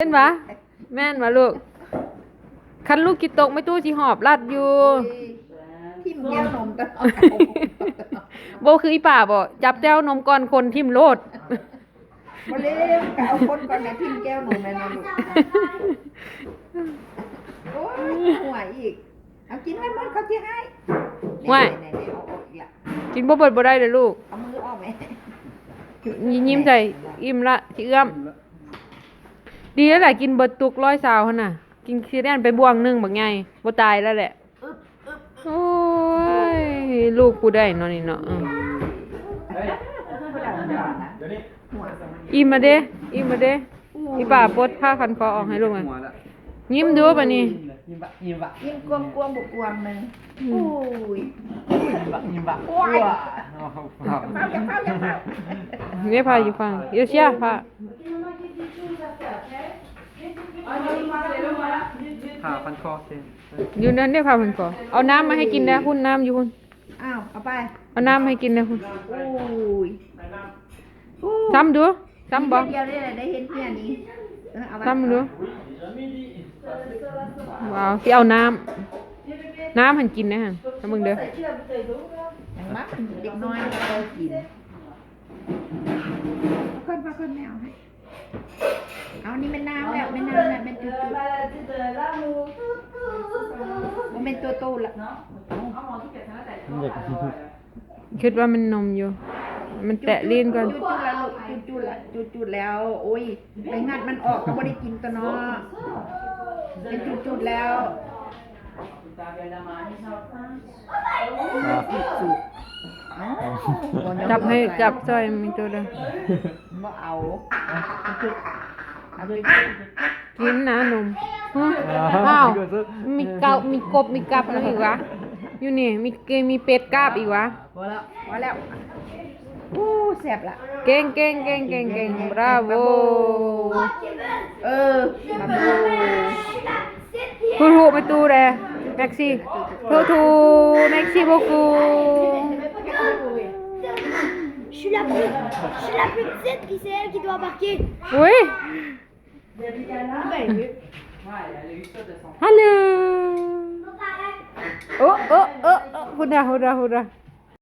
ເຫັນປະ? ແມ່ນບໍ່ລູກ? ຄັນລູກຈິດຕົກ ແມ່ຕູ້ຊິຫອບລັດຢູ່. ໂອ້ຍ ຖິ້ມແກ້ວນົມຕະຫຼອດ. ບໍ່ຄືອີ່ປ້າບໍ? ຈັບແກ້ວນົມກ່ອນຄົນຖິ້ມໂລດ. ບໍ່ເລີຍ ກະເອົາຄົນກ່ອນ ແລ້ວຖິ້ມແກ້ວນົມແມ່ນບໍ່ລູກ? ໂອ້ຍ ຫົວອີກ. ເອົາກິນໃຫ້ໝົດ ເຂົາຊິໃຫ້. ຫ້ວຍ ນີ້ໆໆ ເອົາອອກອີກລະ. ກິນບໍ່ເບິດບໍ່ໄດ້ເດີ້ລູກ. ເອົາມືອອກແມ່. ຍິ້ມໃສ່. ອີ່ມລະ ຊິເອື້ອມ. ດີແລ້ວລະ ກິນເບິດຕຸກຮ້ອຍຊາວຫັ້ນນະ. ກິນຊິໄດ້ໄປບ່ວງໜຶ່ງບັກໃຫຍ່ ບໍ່ຕາຍແລ້ວແຫຼະ. ໂອ້ຍ ລູກຜູ້ໃດເນາະນີ້ເນາະ. ເອີ ອີ່ມລະເດ້ ອີ່ມລະເດ້. ອີ່ປ້າປົດຜ້າພັນຄໍອອກໃຫ້ລູກ. ຍິ້ມດູບາດນີ້. ຍິ້ມບະ ຍິ້ມບະ ຍິ້ມກວ້າງໆ ບົກກວ້າງໜຶ່ງ. ອືມ ໂອ້ຍ ຍິ້ມບະ ຍິ້ມບະ. ໂອ້ຍ ເດ້ ຜ້າຢູ່ຝັ່ງ ເອເຊຍ ຜ້າ ຜ້າພັນຄໍ. ຢູ່ນັ້ນເດ້ ຜ້າພັນຄໍ. ເອົານ້ຳມາໃຫ້ກິນແດ່ ພຸ້ນ ນ້ຳຢູ່ພຸ້ນ. ອ້າວ ເອົາໄປ ເອົານ້ຳໃຫ້ກິນແດ່ພຸ້ນ. ໂອ້ຍ ຊ້ຳດູ ຊ້ຳບໍ່? ດຽວໄດ້ເຫັນເທື່ອນີ້. ເອີ ເອົາໄວ້ ຊ້ຳດູ. ວ້າວ ຊິເອົານ້ຳ ນ້ຳຫັ້ນກິນແດ່ຫັ້ນ ໃຫ້ເບິ່ງເດີ້. ເດັກນ້ອຍມັນກໍຕ້ອງກິນ. ເອົາກ່ອນ ເອົາກ່ອນ ແມ່ເອົາໃຫ້. ເອົາ ນີ້ແມ່ນນ້ຳແລ້ວ ແມ່ນນ້ຳແລ້ວ ແມ່ນຈຸດໆ. ບໍ່ແມ່ນໂຕໂຕລະ. ມັນຢາກ ຄິດວ່າແມ່ນນົມຢູ່ ມັນແຕະລີ້ນກ່ອນ. ຈຸດໆລະລູກ ຈຸດໆລະ ຈຸດໆແລ້ວ. ໂອ້ຍ ໄປງັດມັນອອກກໍບໍ່ໄດ້ກິນຕົວເນາະ. ເປັນຈຸດໆແລ້ວ. ຈັບໃຫ້ ຈັບຊ່ອຍມີໂຕເດີ. ບໍ່ເອົາ ກິນນະນົມ. ອ້າວ ມີເກົາ ມີກົບ ມີກັບນຳອີກຫວາ? ຢູ່ນີ້ມີ ມີເປັດກາບອີກຫວາ? ພໍແລ້ວ ພໍແລ້ວ. ໂອ້ ແຊບລະ. ເກັ່ງໆໆໆ ບຣາໂວ. ເອີ ບຣາໂວ. ທູໆ ແມ່ຕູ້ແດ່ ແມັກຊີ. ທູໆ ແມັກຊີບໍ່ກູ. Je suis la plus, je suis la plus petite, puis c'est elle qui doit embarquer. ອຸ້ຍ ຮັລໂຫຼ. ໂອ້ ໂອ້ ໂອ້ ໂອ້ ພຸ້ນນະ ພຸ້ນນະ ພຸ້ນນະ.